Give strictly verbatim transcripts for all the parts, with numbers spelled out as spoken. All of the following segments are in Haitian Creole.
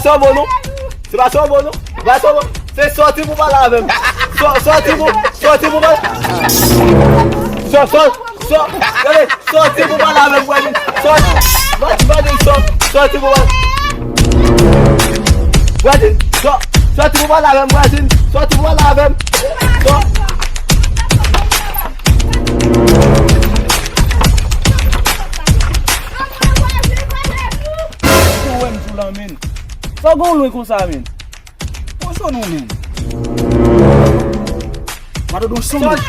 Sa w bon non. Se pa sa w bon non. Se pa sa w bon. Se sòti pou pale avè m. Sò- Sòti pou, sòti pou pale. Sò- sò- sò- Gade, sòti pou pale avè m, Brazil. Sòti. Brazil, Brazil, sò- sòti pou pale. Brazil, sò- sòti pou pale avè m, Brazil. Sòti pou pale avè m. Sò- Ou wè m sou lan, men. Sa w gen w lwen konsa, men. Pwoson nou, men. Mwen te don son, men.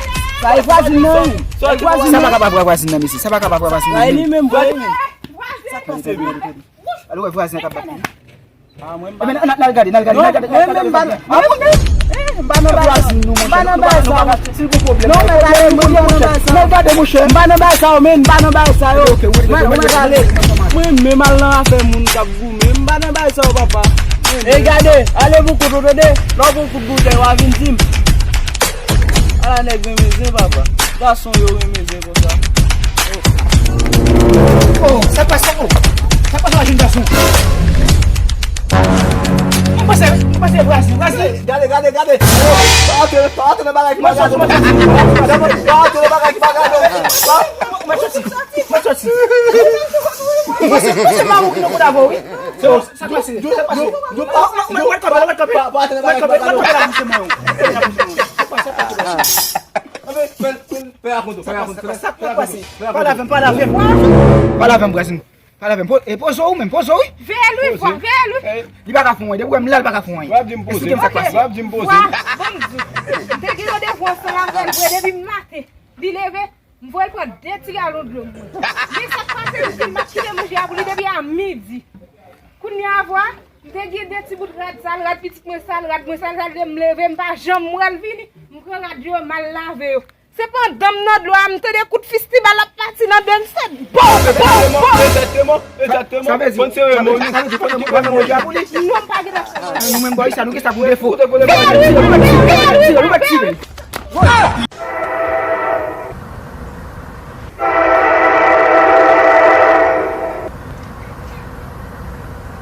Sa e vwazin nan, wi. Sa e vwazin nan. Sa pa kapab vwazin nan, mesye. Sa pa kapab vwazin nan. Sa e li menm, vre, men. Sa k pase, men? Alò, wè vwazin k ap bat li. Ah, mwen, m pa. Ebyen, n al gade, n al gade, n al gade, n al gade. Non, mwen, m pa nan, mwen, m pa nan bagay sa. M pa nan bagay sa. Si gon pwoblèm, non, men gade, mwen, m pa nan bagay sa. Men gade, monchè. M pa nan bagay sa yo, men, m pa nan bagay sa yo. Ok, ok, ok. Mwen, mwen, mwen, gade. Mwen, men m al nan afè moun k ap goumen. M pa nan bagay sa yo, papa. E gade, ale pou kont ou, tande. Lè w pou kout boutèy, w a vin di m. Ala nèg renmen zen, papa. Gason yo renmen zen konsa. Oh, sa k pase, oh. Sa k pase, jèn gason? Mwen panse, mwen panse Brazil, Brazil. Gade, gade, gade. Oh, pa antre, pa antre nan bagay ki pa gade. Pa antre nan bagay ki pa gade. Mwen soti, mwen soti. Mwen se pa ou ki nan kout avè w, wi. Sa k pase? Sa k pase? Mwen kanpe la, mwen kanpe. Mwen kanpe la, mwen kanpe la, mwen kanpe la. Sa k pase? Pale avè m, pale avè m. Pale avè m, Brazil. Pale avè m. Po- e poze w menm, poze w, wi. Veye l, wi, vwa, veye l, wi. Li pa ka fè w anyen. Depi w wè m la, li pa ka fè w anyen. Esplike m sa k pase. Vwa, bon m di w. M te gen randevou ansanm avè l vre depi maten. Li leve, m voye l pran de ti galon dlo m bwè. Men sa k pase, m di l m ap kite manje a pou li depi a midi. Kounye a vwa, m te gen de ti bout rad sal, rad pitit mwen sal, rad mwen sal, sal, m leve, m pa janm wè l vini. M pran rad yo, m al lave yo. Se pandan m nan dlo a, m tande kout fistibal ap pati nan de m, se bò, bò, bò. Egzakteman, egzakteman. Sa vle di, sa vle di, sa vle di, fò nou pran manje a pou li. Non, m pa gen tan. Nou menm bò sa, nou gen sa pou defo. Veye l, wi, veye l, wi, veye l, wi.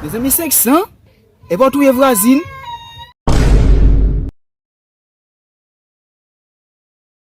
Mezanmi, senk san? Epa w touye vwazin?